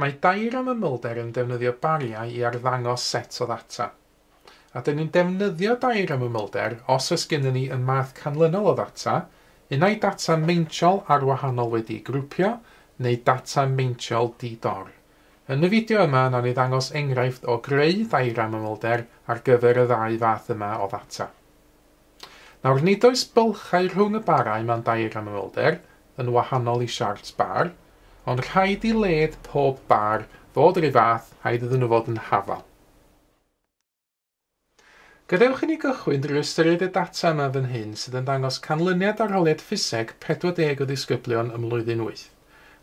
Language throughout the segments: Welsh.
Mae diagram ymylder yn defnyddio bariau i arddangos set o ddata. A dyn ni'n defnyddio diagram ymylder os oes gennym ni y math canlynol o ddata, unai data meintiol ar wahanol wedi'i grwpio, neu data meintiol di-dor. Yn y fideo yma, nawn ni ddangos enghraifft o greu diagram ymylder ar gyfer y ddau fath yma o ddata. Nawr, nid oes bylchau rhwng y barau mewn diagram ymylder, yn wahanol i siart bar, ond rhaid i led pob bar fod yr un fath, rhaid iddyn nhw fod yn hafal. Gadewch i ni gychwyn drwy ystyried y data yma fan hyn sydd yn dangos canlyniad arholiad ffiseg 40 o ddisgyblion ym mlwyddyn 8.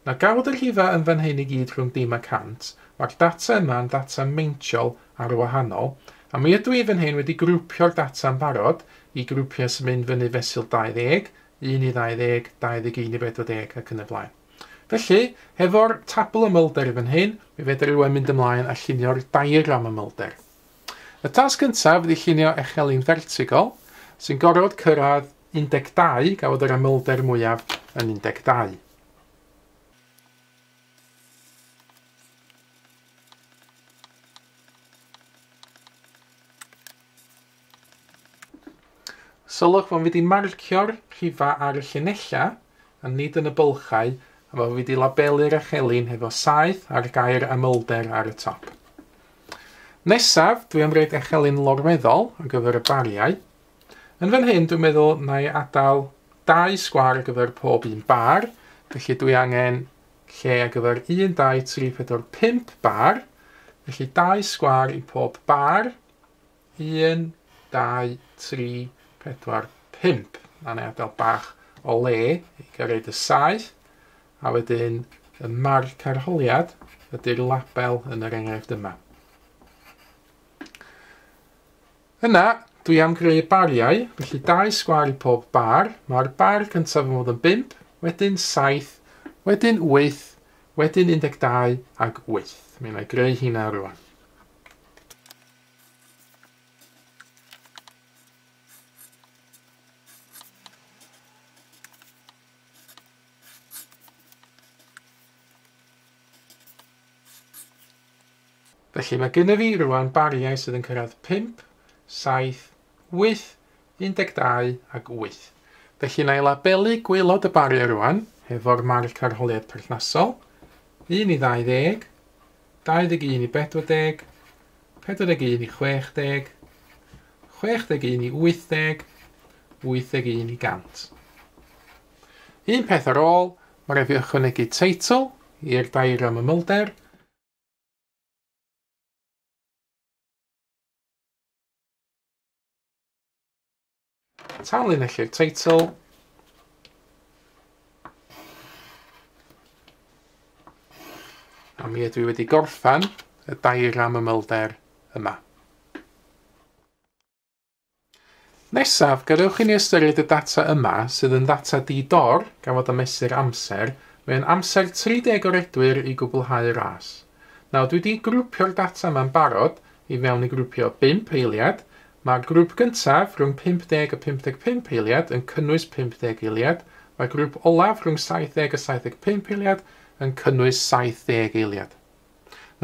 Nawr, gafod y rhifau yn fan hyn i gyd rhwng dim a 100, mae'r data yma yn data meintiol ar wahanol, a mi ydw i fan hyn wedi grwpio'r data yn barod i grwpiau sy'n mynd fyny fesul 20, 1 i 20, 21 i 40 ac yn y blaen. Felly, hefo'r tabl ymylder fan hyn, mi fedra rywun mynd ymlaen a llunio'r diagram ymylder. Y tasg gyntaf ydy llunio echelin fertigol, sy'n gorfod cyrraedd 12, gafodd yr ymylder mwyaf yn 12. Sylwch fod fi wedi marcio'r rhifau ar y llinellau, a nid yn y bylchau, a fod fi wedi labelu'r echelin hefo 7 a'r gair amlder ar y top. Nesaf, dwi am roid echelin lorweddol ar gyfer y bariau. Yn fan hyn, dwi'n meddwl na i adael 2 sgwâr ar gyfer pob un bar, felly dwi angen lle ar gyfer 1, 2, 3, 4, 5 bar, felly 2 sgwâr i pob bar, 1, 2, 3, 4, 5. Na i adael bach o le i gyrraedd y 7, a wedyn y marc arholiad ydy'r label yn yr enghraifft yma. Yna, dwi am greu bariau, felly 2 sgwâr i pob bar. Mae'r bar cyntaf yn fod yn 5, wedyn 7, wedyn 8, wedyn 12 ac 8. Mi wna i greu hynna rwan. Felly mae gennyf fi rwan bariau sydd yn cyrraedd 5, 7, 8, 12 ac 8. Felly na i labelu gwaelod y bariau rwan hefo'r marc arholiad perthnasol. 1 i 20, 21 i 40, 41 i 60, 61 i 80, 81 i 100. Un peth ar ôl, mae rhaid fi ychwanegu teitl i'r diagram ymylder. Tanlinellu'r teitl. A mi ydw i wedi gorffen y diagram ymylder yma. Nesaf, gadewch i ni ystyried y data yma sydd yn ddata di-dor, gan fod y mesur amser, mae'n amser 30 o redwyr i gwblhau ras. Nawr, dwi wedi grwpio'r data yma'n barod i fewn i grwpio 5 eiliad. Mae'r grŵp gyntaf rhwng 50 a 55 eiliad yn cynnwys 50 eiliad. Mae'r grŵp olaf rhwng 70 a 75 eiliad yn cynnwys 70 eiliad.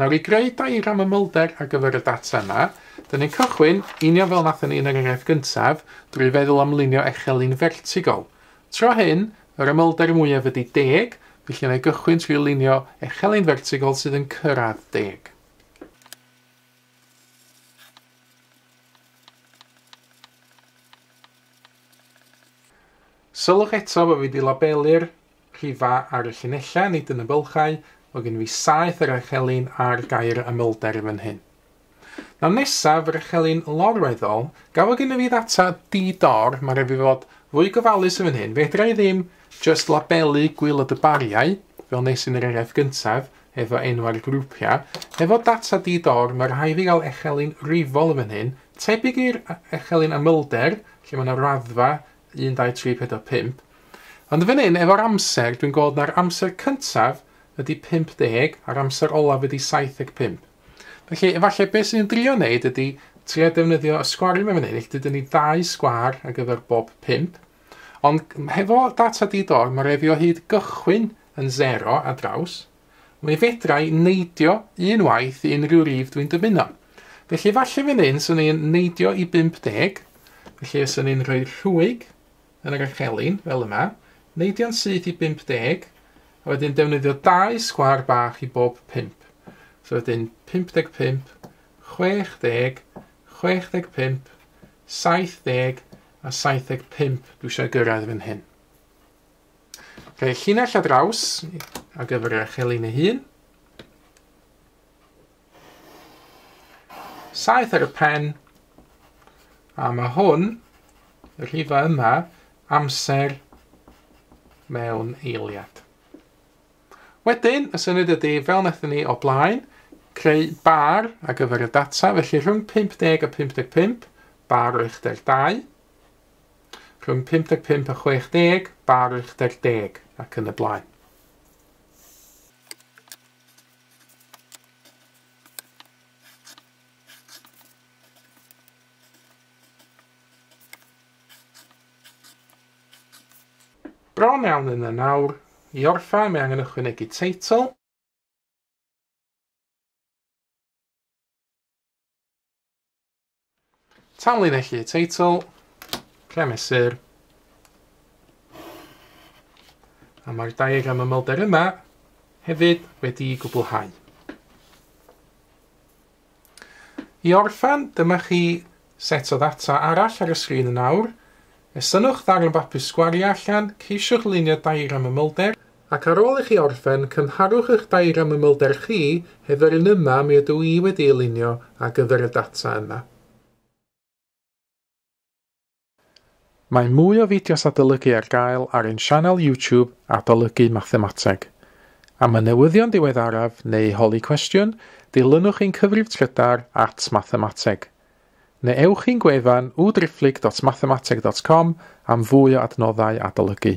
Nawr, i greu diagram ymylder ar gyfer y data yma, dyn ni'n cychwyn, union fel nathon ni yn yr enghraifft gyntaf, drwy feddwl am lunio echelin fertigol. Tro hyn, yr ymylder mwyaf ydy 10, felly wna i gychwyn trwy lunio echelin fertigol sydd yn cyrraedd 10. Sylwch eto bod fi wedi labelu'r rhifau ar y llinellau, nid yn y bylchau, o gen fi 7 yr echelin a'r gair ymylder fan hyn. Nawr nesaf, yr echelin lorweddol, gafodd gen fi ddata di-dor, mae rhaid fi fod fwy gofalus yn fan hyn. Fedra i ddim just labelu gwaelod y bariau, fel nes yn yr enghraifft gyntaf, efo enwau'r grwpiau. Efo data di-dor, mae rhaid fi gael echelin rifol yn fan hyn, tebyg i'r echelin amlder, lle mae yna raddfa 1, 2, 3, 4, 5. Ond fan hyn, efo'r amser, dwi'n gweld na'r amser cyntaf ydy 50 a'r amser olaf ydy 75. Felly, efallai beth sy'n drio wneud ydy trio defnyddio y sgwariau yma fan hyn, felly dydyn ni 2 sgwâr ar gyfer bob 5. Ond hefo data di-dor, mae rhaid fi o hyd gychwyn yn 0 ar draws. Mi fedra i neidio unwaith i unrhyw rif dwi'n dymuno. Felly falle fan hyn, swn i'n neidio i 50, felly swn i'n rhoi rhwyg yn yr echelin, fel yma, neidio'n syth i 50, a wedyn defnyddio 2 sgwâr bach i bob 5. So wedyn 55, 60, 65, 70 a 75 dwi eisiau gyrraedd fan hyn. Rhoi llinell ar draws ar gyfer yr echelin ei hun. 7 ar y pen, a mae hwn, y rhifa yma, amser mewn eiliad. Wedyn, y syniad ydy, fel wnaethon ni o blaen, creu bar ar gyfer y data, felly rhwng 50 a 55, bar o uchder 2, rhwng 55 a 60, bar o uchder 10, ac yn y blaen. Bron iawn yna nawr. I orffen, mae angen ychwanegu teitl. Tanlinellu teitl, premesur. A mae'r diagram ymylder yma hefyd wedi'i gwblhau. I orffen, dyma chi set o ddata arall ar y sgrin yn awr. Estynnwch ddarn bapur sgwariau allan, ceisiwch lunio diagram ymylder, ac ar ôl i chi orffen, cymharwch eich diagram ymylder chi hefo'r un yma mi ydw i wedi'i lunio ar gyfer y data yma. Mae mwy o fideos adolygu ar gael ar ein sianel YouTube Adolygu Mathemateg. Am y newyddion diweddaraf neu holi cwestiwn, dilynwch ein cyfrif trydar @mathemateg. Neu ewch i'n gwefan www.mathemateg.com am fwy o adnoddau adolygu.